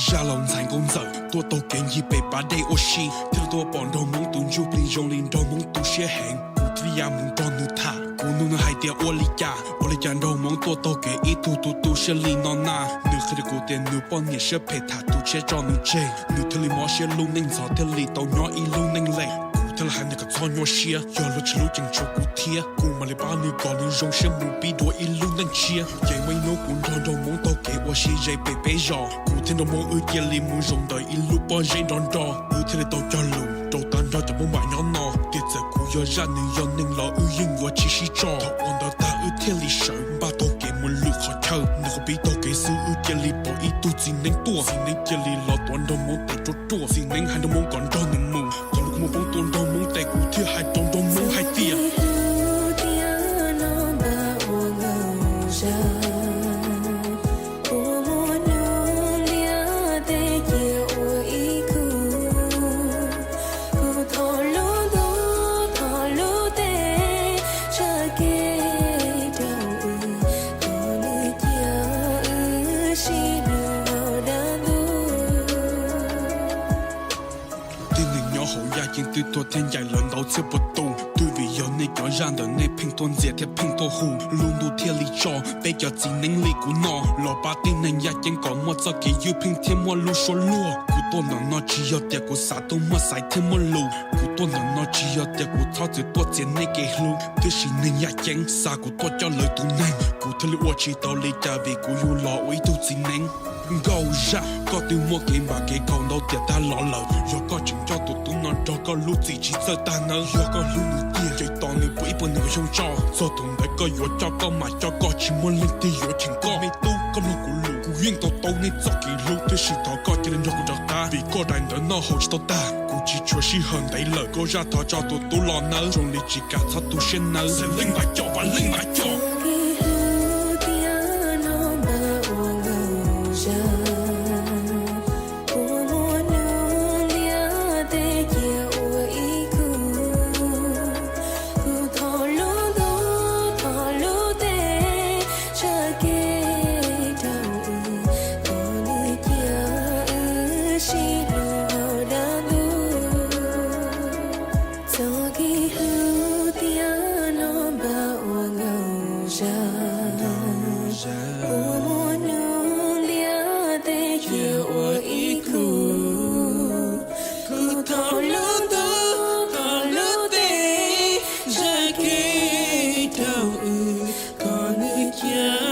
Zaj laus ntxhais nkauj ntxawm tuaj taug kev ncig pem pas dej ua si, thiaj li tuaj pom nraug hmoob tus ntsuj plig zoo li nraug hmoob tu siab heev. Kuv thiaj li ya mus nrog nws tham, kuv nug nws hais tias ua li cas, ua li cas nraug hmoob tuaj taug kev ib tug tu tu siab li no na. Nws qhia rau kuv tias nws poj niam siab phem tham tus tshiab tso nws tseg, nws thiaj li mob siab lub neej ntxhov thiaj li tau nyob ib lub neej lem. Kuv thiaj li hais nws kom txhob nyuaj siab, yog luag tsis hlub tseem tshuav kuv thiab, kuv mam li pab nws kom nws zoo siab mus pib dua ib lub neej tshiab. Ces muaj ib hnub kuv nrog nraug hmoob taug kev ua si ze pem peb zos, kuv thiab nraug hmoob wb cia li mus zaum ntawm ib lub pob zeb nrov nro, wb thiaj li tau cog lus rau tag nrho cov Hmoob Npam nyob no tias txawm kuv yog zaj nws yog neeg los wb yeej yuav tsis sib tso. Thaum uas ntawd tag wb thiaj li sawv npaj taug kev mus lwm qhov chaw. Nws qhov pib taug kev xwb wb cia li pom ib tug txiv neeb tuaj, txiv neeb cia li los tuav nraug hmoob tes ruaj ruaj, txiv neeb hais nraug hmoob kom nrog nws mus. Thaum lub kua muag poob tuaj nraug hmoob tes kuv thiaj hais rau nraug hmoob hais tias Tib neeg nyob hauv yaj ceeb twb tuag thiab ncaim lawv ntau txhiab puas tus. Twb vim yog nej cov zaj ntawd nej pheej tuaj ntxias thiab pheej tuaj hu, lub ntuj thiaj li tso peb cov txiv neeb li kuv no los pab tib neeg yaj ceeb kom muaj txoj kev ywj pheej thiab muaj lub suab luag. Kuv tuaj ntawm no tsis yog tias kuv xav tuaj muaj xaiv thiab muaj lus, kuv tuaj ntawm no tsis yog tias kuv txhob txwm tuaj txiav nej kev hlub, tiam sis neeg yaj ceeb xa kuv tuaj coj lawv tus neeg, kuv thiaj li ua tsis tau li cas vim kuv yug los ua ib tug txiv neeb. Nkauj Zaj, koj twb muaj kev npam kev khaum ntau tiam tag los lawm, yog koj tseem coj tus tub no nrog koj lub txim tsis txawj tag nawb. Yog koj hlub nws tiag ces tos nws puv ib puas nees nkaum xyoo tso, txog thaum ntawd koj yuav coj koj mam coj, koj tsis muaj leej twg yuav cheem koj. Me tub, koj mloog kuv lus, kuv yeej to taub nej txoj kev hlub, tiam sis thov koj cia li nrog kuv rov qab, vim koj daim ntawv noj haus tsis tau tag. Kuv tsis tshuav sij hawm ntev lawm, Nkauj Zaj thov tso tus tub los nawb, zoo li tsis kam txhob tu siab nawb. Leej npam coj, leej npam coj. Txoj kev hlub tiam no npam ua Nkauj Zaj, ua muaj hnub ntiaj teb cia ua ib khub. Kuv thov lub ntuj thov lub teb zaj kev rau wb, kom nws cia